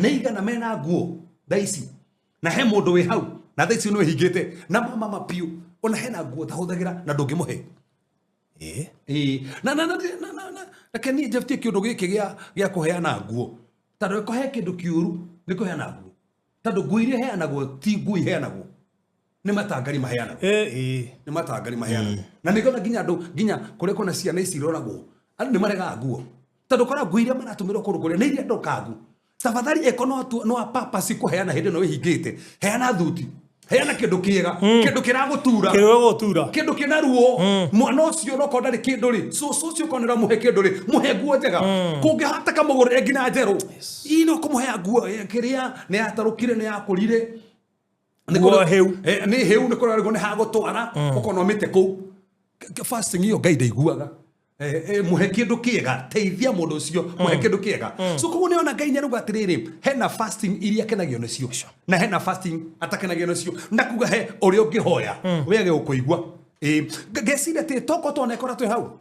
Nĩ igana mena nguo thaa ici, na he mũndũ wĩ hau na thaa ici nĩ wĩhingĩte na mama ma piũ, ona hena nguo tahũthagĩra na ndũngĩmũhe. Ĩĩ. Na reke niĩ njĩtie kĩũndũ gĩkĩ gĩa kũheana nguo, tondũ kũhe kĩndũ kĩũru nĩ kũheana nguo, tondũ nguo iria iheanagwo ti nguo iheanagwo, nĩ matangari maheanagwo. Nĩ matangari maheanagwo, na nĩkĩo nginya andũ, nginya kũrĩa kwĩna ciana ici iroragwo, andũ nĩ maregaga nguo, tondũ kora nguo iria maratũmĩrwo kũndũ kũrĩa nĩ iria ndũkangu. Tafadhali, eko no a purpose kũheana hĩndĩ ĩno wĩhingĩte, heana thuti, heana kĩndũ kĩega, kĩndũ kĩragũtura. Kĩrĩgũtura. Kĩndũ kĩna ruo. Mwana ũcio no korwo ndarĩ kĩndũ rĩ, cũcũ ũcio korwo nĩ ũramũhe kĩndũ rĩ, mũhe nguo njega, kũngĩhoteka mũgũrĩre nginya njerũ. Ii no kũmũhea nguo kĩrĩa nĩ yatarũkire, nĩ yakũrire. Nĩ Nguo hĩu. hĩu. Nĩ hĩu, nĩ kũrarigwo nĩ hagũtwara, ũkona ũmĩte kũu. Fasting ĩyo Ngai ndaiguaga. Mũhe kĩndũ kĩega, teithia mũndũ ũcio, mũhe kĩndũ kĩega. So koguo nĩona Ngai nĩarauga atĩrĩrĩ, hena fasting iria akenagio nĩcio na hena fasting atakenagio nĩcio, na kuga he ũrĩa ũngĩhoya we age gũkũigua. Ngeciria atĩ toko tonekora twĩ hau.